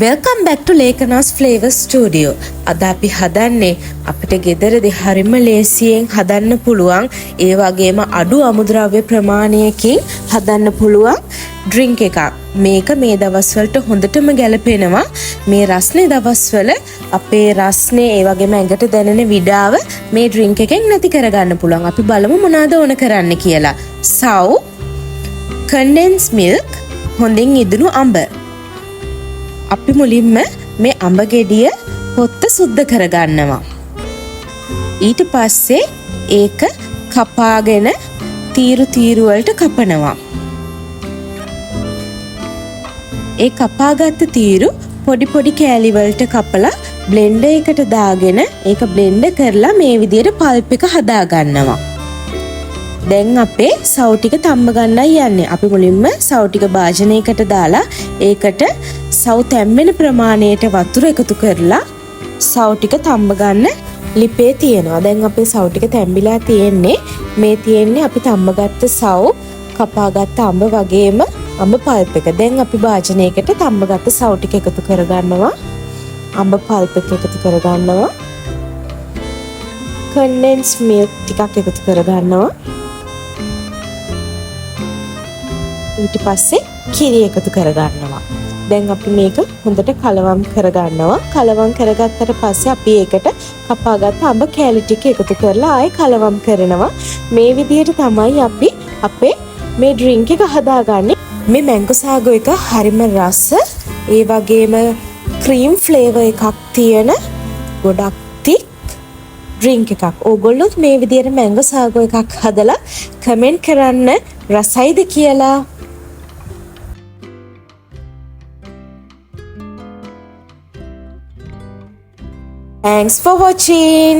Welcome back to Lekhana's Flavor Studio. අද අපි හදන්නේ අපිට ගෙදරදී හරිම ලේසියෙන් හදන්න පුළුවන්, ඒ වගේම අඩු අමුද්‍රව්‍ය ප්‍රමාණයකින් හදන්න පුළුවන් ඩ්‍රින්ක් එකක්. මේක මේ දවස්වලට හොඳටම ගැලපෙනවා. මේ රස්නේ දවස්වල අපේ රස්නේ, ඒ වගේම ඇඟට දැනෙන විඩාව මේ ඩ්‍රින්ක් එකෙන් නැති කරගන්න පුළුවන්. අපි බලමු මොනවාද ඕන කරන්න කියලා. සව්, කන්ඩෙන්ස් මිල්ක්, හොඳින් ඉදුණු අඹ. අපි මුලින්ම මේ අඹ ගෙඩිය පොත්ත සුද්ධ කරගන්නවා. ඊට පස්සේ ඒක කපාගෙන තීරු තීරු වලට කපනවා. ඒ කපාගත්ත තීරු පොඩි පොඩි කෑලි වලට කපලා බ්ලෙන්ඩර් එකට දාගෙන ඒක බ්ලෙන්ඩ් කරලා මේ විදියට පල්ප් එක හදාගන්නවා. දැන් අපේ සව් ටික තම්බ ගන්නයි යන්නේ. අපි මුලින්ම සව් ටික භාජනයකට දාලා ඒකට සව් තැම්බෙන ප්‍රමාණයට වතුර එකතු කරලා සව් ටික තම්බ ගන්න ලිපේ තියෙනවා. දැන් අපේ සව් ටික තැම්බිලා තියෙන්නේ. මේ තියෙන්නේ අපි තම්බගත්ත සව්, කපාගත්ත අඹ වගේම අඹ පල්ප් එක. දැන් අපි භාජනයකට තම්බගත්ත සව් ටික එකතු කරගන්නවා. අඹ පල්ප් එක එකතු කරගන්නවා. කන්ඩෙන්ස් මිල්ක් ටිකක් එකතු කරගන්නවා. ඊට පස්සේ කිරි එකතු කරගන්නවා. දැන් අපි මේක හොඳට කලවම් කරගන්නවා. කලවම් කරගත්තට පස්සේ අපි ඒකට කපාගත්ත අඹ කෑලි ටික එකතු කරලා ආයෙ කලවම් කරනවා. මේ විදිහට තමයි අපි අපේ මේ ඩ්‍රින්ක් එක හදාගන්නේ. මේ මැංගෝ සාගෝ එක හරිම රස, ඒ වගේම ක්‍රීම් ෆ්ලේවර් එකක් තියෙන ගොඩක් තික් ඩ්‍රින්ක් එකක්. ඕගොල්ලොත් මේ විදිහට මැංගෝ සාගෝ එකක් හදලා කමෙන්ට් කරන්න රසයිද කියලා. Thanks for watching.